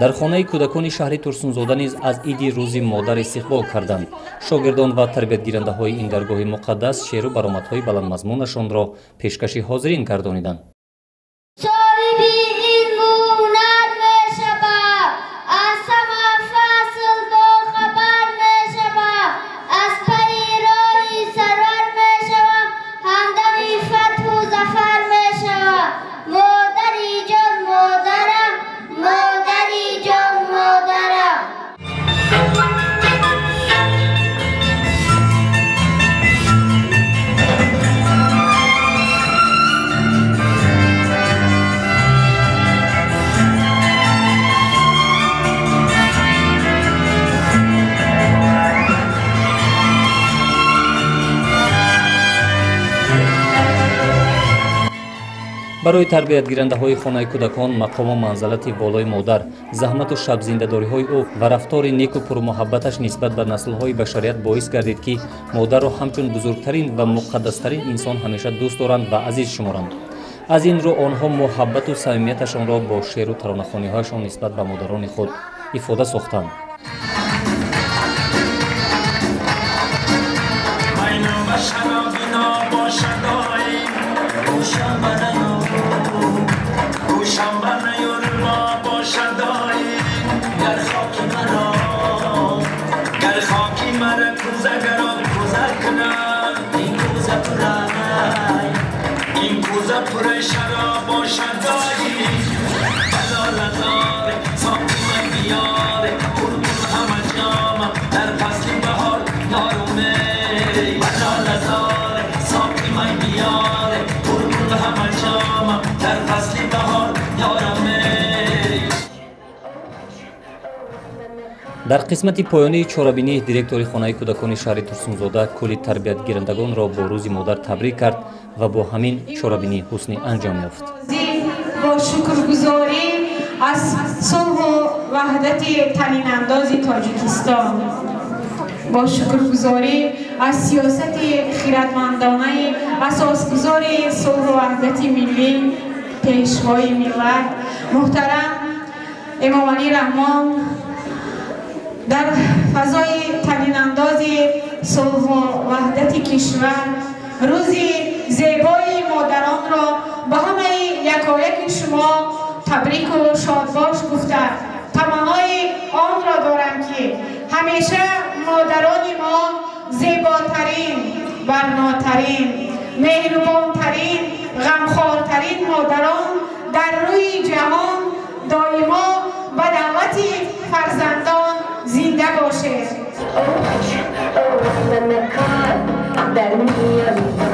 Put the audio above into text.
Дар хонаи кӯдакони шаҳри Турсунзода низ аз иди рӯзи модар истиқбол карданд. Шогирдон ва тарбиятгирандаҳои ин даргоҳи муқаддас шеъру баромадҳои баландмазмунашонро пешкаши ҳозирин гардониданд. Соҳиби илму ҳунар мешавам, аз ҳама фасл бохабар мешавам, аз пайи роҳи сарвар мешавам, ҳамдами фатҳу зафар мешавам. Модари ҷон модарам, модари ҷон модарам. Барои тарбиятгирандаҳои хонаи кӯдакон мақому манзалати болои модар, заҳмату шабзиндадориҳои ӯ ва рафтори неку пурмуҳаббаташ нисбат ба наслҳои башарият боис гардид, ки модарро ҳамчун бузургтарин ва муқаддастарин инсон ҳамеша дӯст доранд ва азиз шуморанд. Аз ин рӯ онҳо муҳаббату самимияташонро бо шеъру таронахониҳояшон нисбат ба модарони худ ифода сохтанд. Дар қисмати поёнии чорабинӣ директори хонаи кӯдакони шаҳри Турсунзода кулли тарбиятгирандагонро бо рӯзи модар табрик кард ва бо ҳамин чорабинӣ ҳусни анҷом ёфт. Бо шукргузорӣ аз сулҳу ваҳдати танинандози Тоҷикистон, бо шукргузорӣ аз сиёсати хиратмандонаи асосгузори сулҳу ваҳдати миллӣ, пешвои миллат муҳтарам Эмомалӣ Раҳмон, дар фазои танинандози сулҳу ваҳдати кишвар рӯзи зебои модаронро ба ҳамаи якояки шумо табрику шодбош гуфта, таманнои онро дорам, ки ҳамеша модарони мо зеботарин, барнотарин, меҳрубонтарин, ғамхортарин модарон дар рӯи ҷаҳон доимо ба даъвати фарзандон зинда бошед. дар миёни